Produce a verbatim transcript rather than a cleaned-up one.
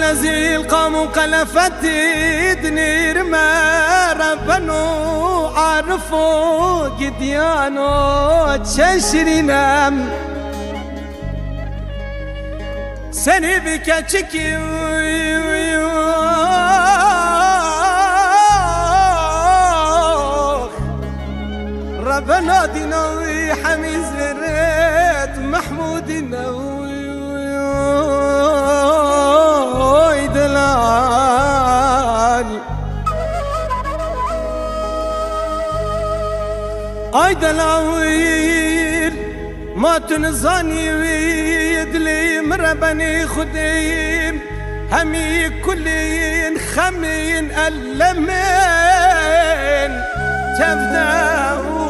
لەزیل قام و قەلەفەتی دنیر مە ڕەبەن و عارف و گدیان و چەند شیرینە. سەری بکە چکی ڕەبەنا دینەوی حەمی زێرێت مەحمودینەوی. ئای دەلال، ئای دەلاویل، ما تو نزانی وی دلی مرە بەنی خودی، هەمی کولین خەمین ئەلەمێن تەڤدە و